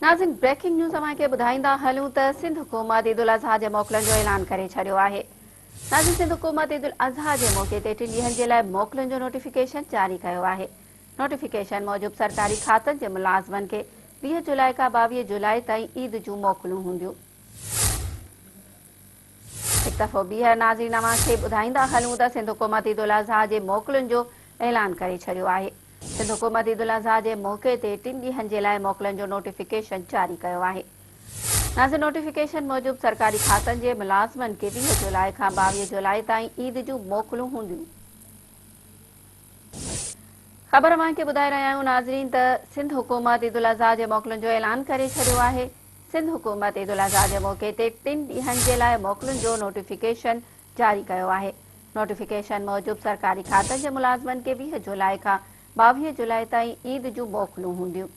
ناظرين breaking news اوهان کي ٻڌائيندا هلون ته سنڌ حڪومت عيد الاضحيٰ جي موڪلن جو اعلان ڪري ڇڏيو آهي. ناظرين سنڌ حڪومت عيد الاضحيٰ جي موقعي تي ٽن ڏينهن جي لاء موڪلن جو نوٽيفڪيشن جاري ڪيو آهي. نوٽيفڪيشن موجب سرڪاري کاتن جي ملازمن کي 20 جولاء کان 22 جولاء تائين عيد جون موڪلون هونديون. هڪ دفعو ٻيهر ناظرين اوهان کي ٻڌائيندا هلون ته سنڌ حڪومت عيد الاضحيٰ جي موڪلن جو اعلان ڪري ڇڏيو آهي. سنڌ حڪومت عيد الاضحيٰ جي موقعي تي ٽن ڏينهن جي لاء موڪلن جو نوٽيفڪيشن جاري ڪيو آهي. ناظرين نوٽيفڪيشن موجب سرڪاري کاتن جي ملازمن کي 20 جولاء کان 22 جولاء تائين عيد جون موڪلون هونديون. خبر اوهان کي ٻڌائي رهيا آهيون ناظرين ته سنڌ حڪومت عيد الاضحيٰ جي موڪلن جو اعلان ڪري ڇڏيو آهي. سنڌ حڪومت عيد الاضحيٰ جي موقعي تي ٽن ڏينهن جي لاء موڪلن جو نوٽيفڪيشن جاري ڪيو آهي. نوٽيفڪيشن موجب سرڪاري کاتن جي ملازمن کي 20 جولاء کان 22 جولاء تائين عيد جون موڪلون هونديون.